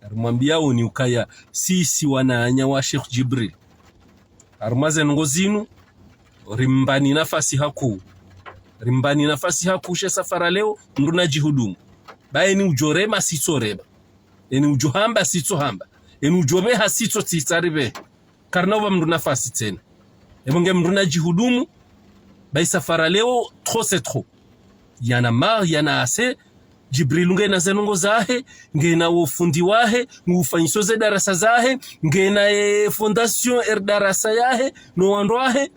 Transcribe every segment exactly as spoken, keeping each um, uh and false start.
Rimwambiao ni ukaya sisi wananya wa Sheikh Djibril, harumwa ze ndrongoo zinu, rimbani nafasi hakuu. Rimbani nafasi hakuu she safari leo, mndru nadjihudumu. Ba eni udjo rema sitso rema. Eni udjo hamba sitso hamba. Eni udjo beha sitso tsitsa ribehe. Karina uba mndru nafasi tsena. Ebo nge mndru nadjihudumu, ba i safari leo, trop c'est trop. Yana marre, yana assez. Djibril ngena ze ndrongoo zahe, ngena wo fundi wahe, ngufanyiso ze darasa zahe, ngena e fondation er darasa yahe, no wandru wahe.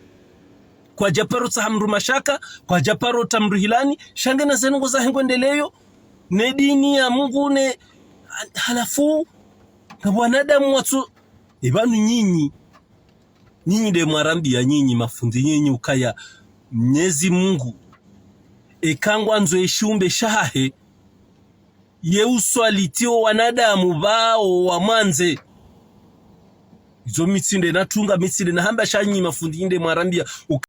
Kwadja paro tsaha mndru mashaka, kwadja paro tsaha mndru hilani, sha ngena ze ndrongoo zahe ngwendeleyo, ne dini ya Mungu ne, halafu, nga wanadamu watso, e pvanu nyinyi, nyinyi nde mwarambiya nyinyi mafundi nyinyi ukaya Mnyezi Mungu, eka ngwandzo e shiumbe shahahe, ye uswaliti o wanadamu pvao wamwandze. Izo mi tsi nde natunga, mi tsi nde nahamba, sha nyinyi mafundi nde mwarambiya uka-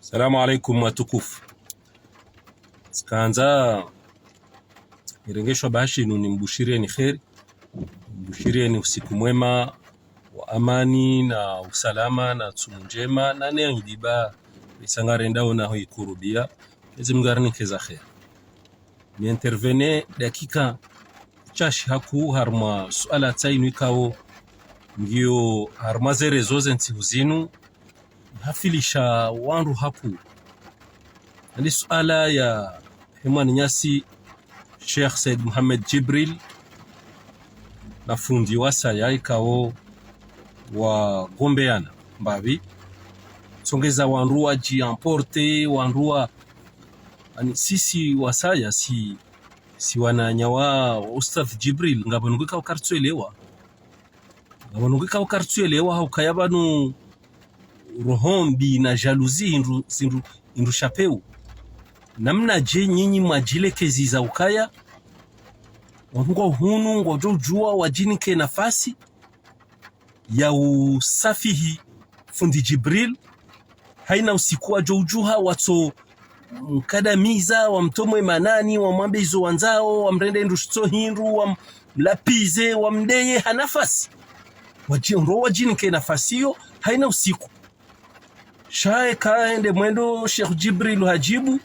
Salamu alaikum watukufu. Tsikandza nirenge shwabaha shinu nimbushiriyeni kheri, nimbushiriyeni usiku mwema wa amani na usalama na tsumu ndjema, na ne ngidiba isa ngarendao naho ikurubiya. Mnyezi Mungu arinike za kheri. Ni intervenir dakika shashi hakuu harumwa suala tsi inu ikao ngiyo harumwa ze réseaux ze ntsihu zinu, hafilisha wandru hakuu. Hali suala ya he mwananyasi Sheikh Said Mohamed Djibril na fundi wasaya ikao wagombeana mbapvi. Tsongeza wandru wadji emporter, wandru wa, ani sisi wasaya si, si wananya wa Ustadh Djibril, ngapvo ndrongoo ikao karitsuelewa. Ngapvo ndrongoo ikao karitsuelewa, ha ukaya pvanu roho mbi na jalousie hindru, zindru, hindru sha pewu. Namnadje nyinyi mwadjilekeziza ukaya wandru ngwao hunu ngwadjo udjuwa wadjinike nafasi ya usafihi fundi Djibril, haina usiku wadjo udjuha watso mkadamiza, wamtomwe manani, wamwambe izo wandzao, wamrende hindru shitso hindru, wamlapize, wamdeye ha nafasi. Wadji-, ndo wadjinike nafasi iyo, haina usiku. Sha eka ende mwendo Sheikh Djibril hadjibu,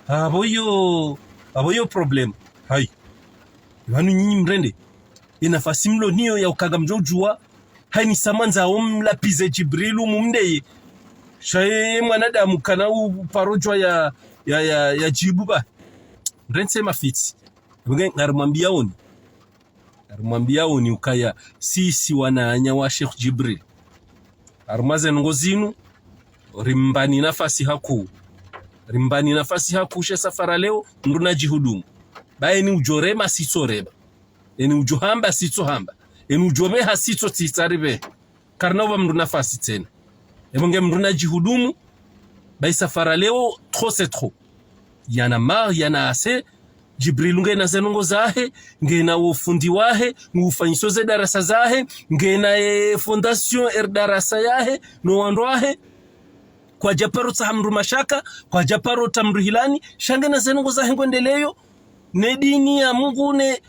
apvo iyo, apvo iyo problème. Hayi. Pvanu nyinyi mrende. Ye nafasi mlo niyo ya uka ngamdjo udjuwa, haini sa mwandzao mlapize Djibrilu mumdeye. Sha ye mwanadamu kana u-, uparo djuwa ya, ya, ya, ya djibu ba. Mrentsi mafitsi. Nge-, ngarimwambiyaoni. Ngarimwambiyaoni ukaya sisi wananya wa Sheikh Djibril. Harumwa ze ndrongoo zinu, rimbani nafasi hakuu. Rimbani nafasi hakuu she safari leo, mndru nadjihudumu. Ba eni udjo rema sitso rema. Eni udjo hamba sitso hamba. Eni udjo beha sitso tsitsa ribehe. Karina uba mndru nafasi tsena. Ebo nge mndru nadjihudumu, ba i safari leo, trop c'est trop. Yana marre, yana assez. Djibril ngena ze ndrongoo zahe, ngena wo fundi wahe, ngufanyiso ze darasa zahe, ngena e fondation er darasa yahe, no wandru wahe. Kwadja paro tsaha mndru mashaka, kwadja paro tsaha mndru hilani, sha ngena ze ndrongoo zahe ngwendeleyo, ne dini ya Mungu ne,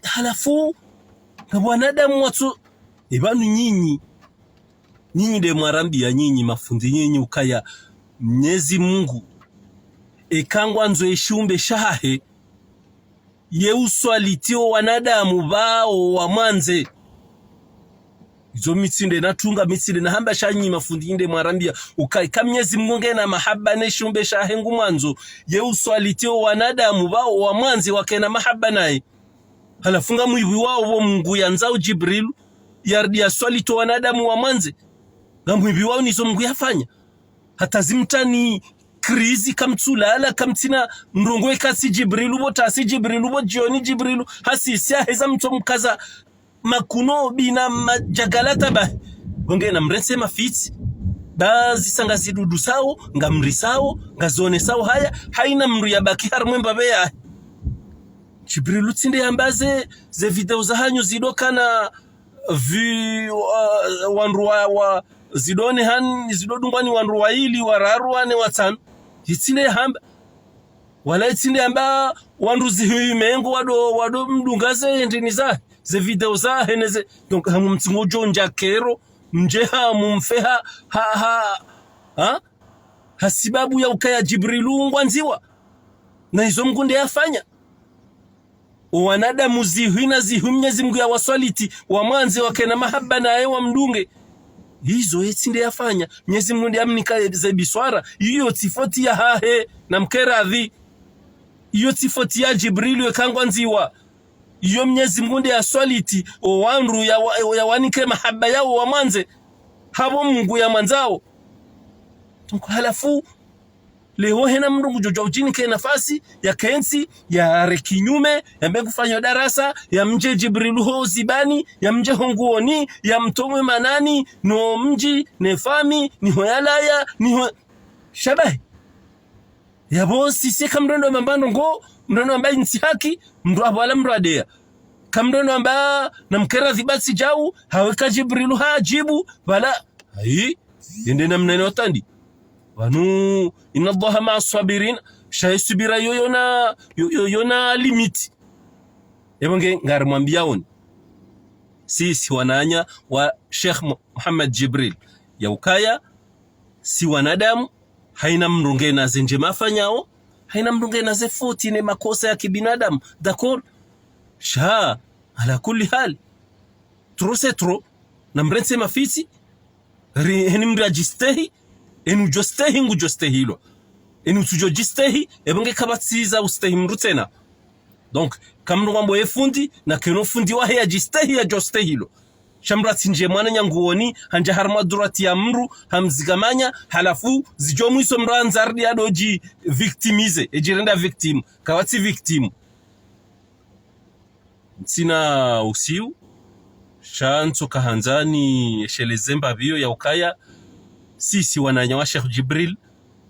halafu, ngapvo wanadamu watso, e pvanu nyinyi, nyinyi nde mwarambiya nyinyi mafundi nyinyi ukaya Mnyezi Mungu, eka ngwandzo e shiumbe shahahe, ye uswaliti o wanadamu pvao wamwandze. Izo mi tsi nde natunga, mi tsi nde nahamba, sha nyinyi mafundi nde mwarambiya uka eka Mnyezi Mungu ngena mahaba ne shiumbe shahe ngumwandzo, ye uswaliti o wanadamu pvao wamwandze wakena mahaba naye. Halafu ngamwipviwao pvo Mungu yandzao Djibrilu yaridi yaswaliti o wanadamu wamwandze. Ngamwipviwao nizo Mungu yafanya. Hata zimtrani krizi, kamtsulala, kamtsina ndrongoo eka si Djibrilu pvo, tasi Djibrilu pvo, djioni Djibrilu, hasisi aheza mtso mkaza makuno bina madjagalata ba. Pvo ngena mrentsi mafitsi. Ba zisa ngazidudu sao, ngamrisao, ngazionesao haya, haina mndru yabaki harumwa e mbapvi yahe. Djibrilu tsi nde yamba ze, ze video zahanyu zido kana vu, uh, wandru wa, wa, zido ne han, zido dungwa ni wandru waili, wararu, wane, watsanu. Itsi nde yahamba. Wala itsi nde yamba wandru zihwi mengo wado, wado mdunga ze ndini za, ze video za, hene ze, donc, hamu mtsingo djo ndja kero, mdje hamu mfe ha, ha, ha, ha? Ha sibabu ya ukaya Djibrilu ngwandziwa. Na izo Mngu nde yafanya. O wanadamu zihwi na zihwi Mnyezi Mngu ya waswaliti, wamwandze wakena mahaba naye wamdunge. Izo yetsi nde yafanya. Mnyezi Mngu nde yamnika ze biswara. Iyo tsi foti yahahe na mkeradhi. Iyo tsi foti ya Djibrilu yeka ngwandziwa. Iyo Mnyezi Mngu nde yaswaliti, o wandru ya wa-, ya wanike mahaba yawo wamwandze. Hapvo Mngu yamwandzao. Donc, halafu, leo hena mndru ngudjo djuwa udjinike nafasi, ya kentsi, ya reke kinyume, ya mbe kufanya darasa, ya mdje Djibrilu ho zibani, ya mdje ho nguoni, ya mtomwe manani, no mdji, ne fami, ni ho yalaya, ni ho, shabahi. Yapvo sisi ka mndru ndo mamba ndrongo, mndru ndo mamba intsi haki, mndru apvo wala mndru adeya. Ka mndru ndo mamba na mkeradhi basi djau, haweka Djibrilu hadjibu, pvala, ayi, yende namna ino tandi. Pvanu, inna Allaha ma'a swabirin, sha ye subira yo yona, yo, yo, yona limite. Yapvo nge ngarimwambiyaoni. Sisi wananya wa Sheikh Mu-, Muhammad Djibril. Ya ukaya, si wanadamu, haina mndru ngena ze ndjema afanyao, haina mndru ngena ze foti ne makosa ya kibinadamu. D'accord? Sha, ala kulli hal. Trop c'est trop. Na mrentse mafitsi, ri-, heni mndru adjistehi, eni udjo stehi, ngudjo stehilwa. Eni utsudjo djistehi, yapvo nge kapvatsi za ustehi mndru tsena. Donc, ka mndru ngwambo ye fundi, na keno fundi wahe yadjistehi, yadjo stehilwa. Sha mndru atsindje mwananya nguoni, handja harumwa durati ya mndru, hamzikamanya, halafu, zidjo mwiso mndru andzardi yadodji victimiser, edjirenda victime, kapvatsi victime. Ntsina usiu, sha ntsoka handza ni esheleze mbapvi yo ya ukaya, sisi wananya wa Sheikh Djibril,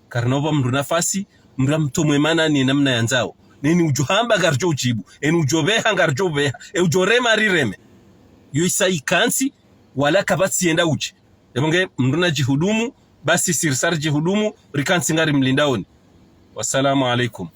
karina upva mndru nafasi, mndru amtomwe manani namna yandzao. Neni udjo hamba ngaridjo udjibu, eni udjo pveha ngaridjo pveha, e udjo rema rireme. Yo isa ikantsi, wala kapvatsi yenda udje. Yapvo nge mndru nadjihudumu, basi sisi risa ridjihudumu, rikantsi ngarimlindaoni. Wassalamu alaikum.